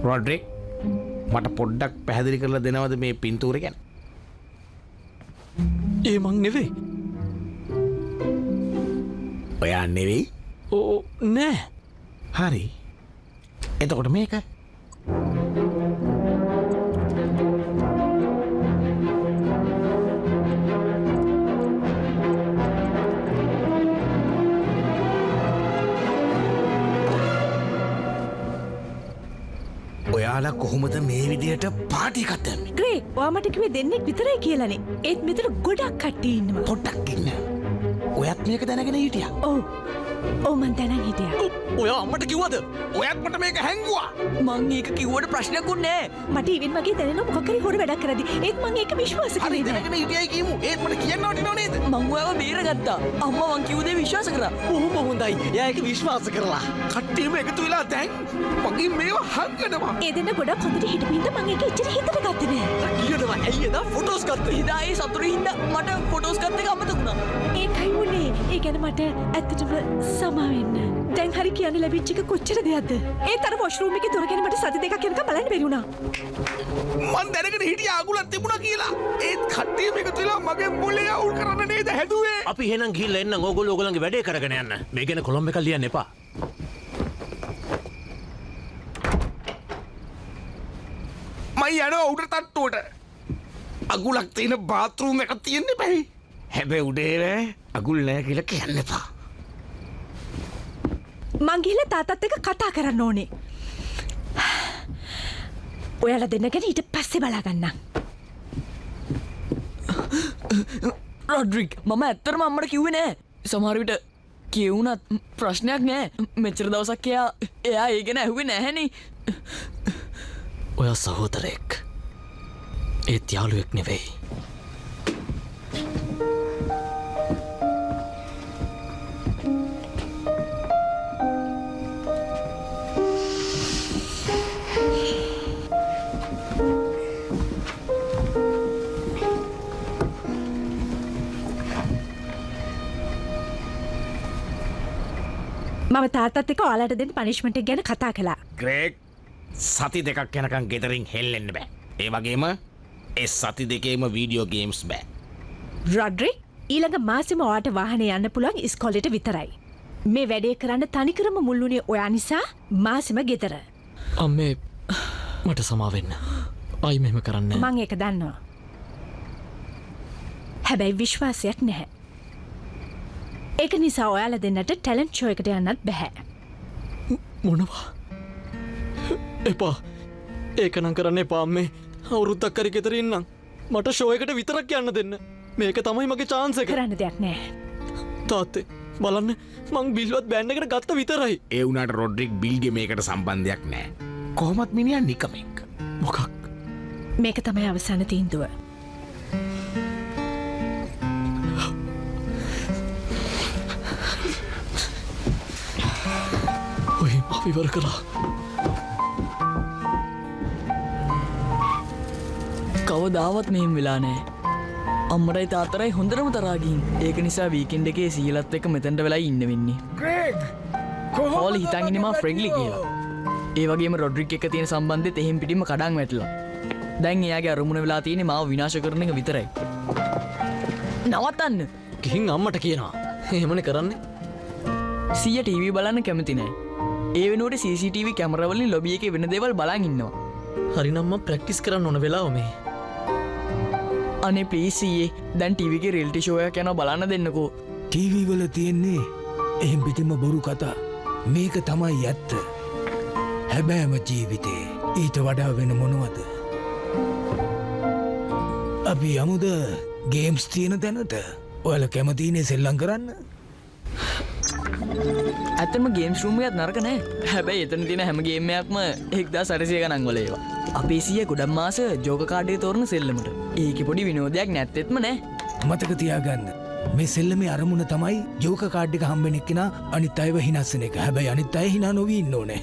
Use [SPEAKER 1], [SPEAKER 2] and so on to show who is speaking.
[SPEAKER 1] රොඩ්රික් මට පොඩ්ඩක් පැහැදිලි කරලා දෙනවද මේ පින්තූරය ගැන?
[SPEAKER 2] ඒ මං නෙවෙයි.
[SPEAKER 1] ඔයා නෙවෙයි?
[SPEAKER 2] ඔව් නෑ.
[SPEAKER 1] හරි. එතකොට මේක? ඔයාලා කොහොමද මේ විදියට පාටි එකක් දැම්මේ?
[SPEAKER 3] ග්‍රේ, ඔයා මට කිව්වේ දෙන්නෙක් විතරයි කියලානේ. ඒත් මෙතන ගොඩක් කට්ටිය ඉන්නවා.
[SPEAKER 1] පොඩ්ඩක් ඉන්න. ඔයත් මේක දැනගෙන හිටියා?
[SPEAKER 3] ඔව්. ඔව් මං දැනන් හිටියා.
[SPEAKER 2] ඔයා අම්මට කිව්වද?
[SPEAKER 1] ඔයත් මට මේක හැංගුවා.
[SPEAKER 4] මං ඒක කිව්වට ප්‍රශ්නයක් උන්නේ නෑ.
[SPEAKER 3] මට ඉවෙන් වගේ දැනෙනවා මොකක් හරි හොර වැඩක් කරද්දි. ඒත් මං ඒක විශ්වාස කරේ
[SPEAKER 1] හරි
[SPEAKER 3] නෑ.
[SPEAKER 1] දැනගෙන හිටියයි කියමු. ඒත් මට කියන්න වටිනව නේද?
[SPEAKER 4] මං ඔයාව බේරගත්තා. අම්මා මං කිව්ව දේ විශ්වාස කරා.
[SPEAKER 2] බොහොම හොඳයි. එයා ඒක විශ්වාස කරලා.
[SPEAKER 1] කට්ටියම එකතු වෙලා දැන් මගින් මේවා හංගනවා.
[SPEAKER 3] ඒ දෙන්න ගොඩක් හොඳට හිටපු හින්දා මං ඒක එච්චර හිතට ගත්තේ නෑ.
[SPEAKER 2] කියනවා ඇයි එදා ෆොටෝස් ගත්තේ?
[SPEAKER 4] එදා ඒ සතුටින් හින්දා මට ෆොටෝස් ගත්ත එක අමතක වුණා.
[SPEAKER 3] ඒකයි වුණේ. ඒ ගැන මට ඇත්තටම සමා වෙන්න. දැන් හරි කියන්න ලැබිච්ච එක කොච්චර දෙයක්ද? ඒත් අර වොෂ්රූම් එකේ දොර ගැන මට සති දෙකක් යනකම් බලන්න බැරි වුණා.
[SPEAKER 1] මං දැනගෙන හිටියා අගුලක් තිබුණා කියලා. ඒත් කට්ටියම එකතු වෙලා මගේ මොලේ අවුල් කරන්න නේද හැදුවේ?
[SPEAKER 5] අපි එහෙනම් ගිහිල්ලා එන්නම්. ඕගොල්ලෝ ඕගොල්ලන්ගේ වැඩේ කරගෙන යන්න. මේ ගැන කොලොම් එකක් ලියන්න එපා.
[SPEAKER 1] මං යනවා උඩ තට්ටුවට. අගුලක් තියෙන බාත්රූම් එකක් තියෙන්න බැහැ. හැබැයි උඩේ නෑ අගුල් නෑ කියලා කියන්න එපා.
[SPEAKER 3] මං ගිහිල්ලා තාත්තත් එක්ක කතා කරන්න ඕනේ. ඔයාලා දෙන්න ගැන ඊට පස්සේ බලා ගන්නම්.
[SPEAKER 4] රොඩ්රික් මම ඇත්තටම අම්මට කිව්වේ නෑ. සමහර විට කියුණත් ප්‍රශ්නයක් නෑ. මෙච්චර දවසක් එයා ඒ ගැන ඇහුවේ නැහැනේ.
[SPEAKER 2] ඔයා සහෝදරයෙක්. ඒත් යාළුවෙක් නෙවෙයි.
[SPEAKER 3] මම තාත්තත් එක්ක ඔයාලට දෙන්න පනිෂ්මන්ට් එක ගැන කතා කළා.
[SPEAKER 1] ග්‍රේග් සති දෙකක් යනකම් ගෙදරින් හෙල්ලෙන්න බෑ. ඒ වගේම ඒ සති දෙකේම වීඩියෝ ගේම්ස් බෑ.
[SPEAKER 3] රොඩ්රික් ඊළඟ මාසෙම ඔයාට වාහනේ යන්න පුළුවන් ඉස්කෝලේට විතරයි. මේ වැඩේ කරන්න තනිකරම මුල් වුණේ ඔයා නිසා මාසෙම ගෙදර.
[SPEAKER 2] අම්මේ මට සමා වෙන්න. ආයි මෙහෙම කරන්නේ නෑ.
[SPEAKER 3] මං ඒක දන්නවා. හැබැයි විශ්වාසයක් නැහැ. ඒක නිසා ඔයාලා දෙන්නට ටැලන්ට් ෂෝ එකට යන්නත් බැහැ.
[SPEAKER 2] මොනවා? එපා. ඒක නම් කරන්න එපා අම්මේ. අවුරුද්දක් හරි ගෙදර ඉන්නම්. මට ෂෝ එකට විතරක් යන්න දෙන්න. මේක තමයි මගේ චාන්ස් එක.
[SPEAKER 3] කරන්න දෙයක් නෑ.
[SPEAKER 2] තාත්තේ බලන්න මං බිල්වත් බෑන්ඩ් එකට ගත්ත විතරයි.
[SPEAKER 1] ඒ වුණාට රොඩ්රික් බිල්ගේ මේකට සම්බන්ධයක් නෑ. කොහොමත් මිනිහා නිකමෙක්.
[SPEAKER 2] මොකක්?
[SPEAKER 3] මේක තමයි අවසාන තීන්දුව.
[SPEAKER 2] ඔය මාව ඉවර කළා.
[SPEAKER 4] කවදාවත් මෙහෙම වෙලා නෑ. අම්මටයි තාත්තටයි හොඳටම තරහා ගිහින්. ඒක නිසා වීකෙන්ඩ් එකේ සීලත් එක්ක මෙතනට වෙලා ඉන්න වෙන්නේ.
[SPEAKER 1] ග්‍රේග්
[SPEAKER 4] කොහොමද හිතන් ඉන්නේ මා ෆ්‍රෙන්ඩ්ලි කියලා. ඒ වගේම රොඩ්රික් එක්ක තියෙන සම්බන්ධෙත් එහෙම් පිටින්ම කඩන් වැටිලා. දැන් එයාගේ අරමුණ වෙලා තියෙන්නේ මාව විනාශ කරන එක විතරයි. නවත්තන්න.
[SPEAKER 2] ගිහින් අම්මට කියනවා. එහෙමනේ කරන්නේ.
[SPEAKER 4] සීයා ටීවී බලන්න කැමති නෑ. ඒ වෙනුවට CCTV camera වලින් ලොබි එකේ වෙන දේවල් බලන් ඉන්නවා.
[SPEAKER 2] හරිනම් මම ප්‍රැක්ටිස් කරන්න ඕන වෙලාව මේ.
[SPEAKER 4] අනේ ප්ලීස් සීයේ දැන් ටීවී එකේ රියැලිටි ෂෝ එකක් යනවා බලන්න දෙන්නකෝ.
[SPEAKER 6] ටීවී වල තියෙන්නේ එහෙම් පිටින්ම බොරු කතා. මේක තමයි ඇත්ත. හැබෑම ජීවිතේ ඊට වඩා වෙන මොනවද? අපි යමුද ගේම්ස් තියෙන තැනට? ඔයාලා කැමතිනේ සෙල්ලම් කරන්න?
[SPEAKER 4] ඇත්තටම ගේම්ස් රූම් එකත් නරක නෑ. හැබැයි එතන තියෙන හැම ගේම් එකක්ම 1400 ගණන් වල ඒවා. අපේ සීයා ගොඩක් මාස ජෝකර් කාඩ් එක තෝරන සෙල්ලමට. ඒකේ පොඩි විනෝදයක් නැත්තෙත්ම නෑ.
[SPEAKER 6] මතක තියාගන්න. මේ සෙල්ලමේ අරමුණ තමයි ජෝකර් කාඩ් එක හම්බෙන එක්කෙනා අනිත් අයව හිනස්සන එක. හැබැයි අනිත් අය හිනා නොවී ඉන්න ඕනේ.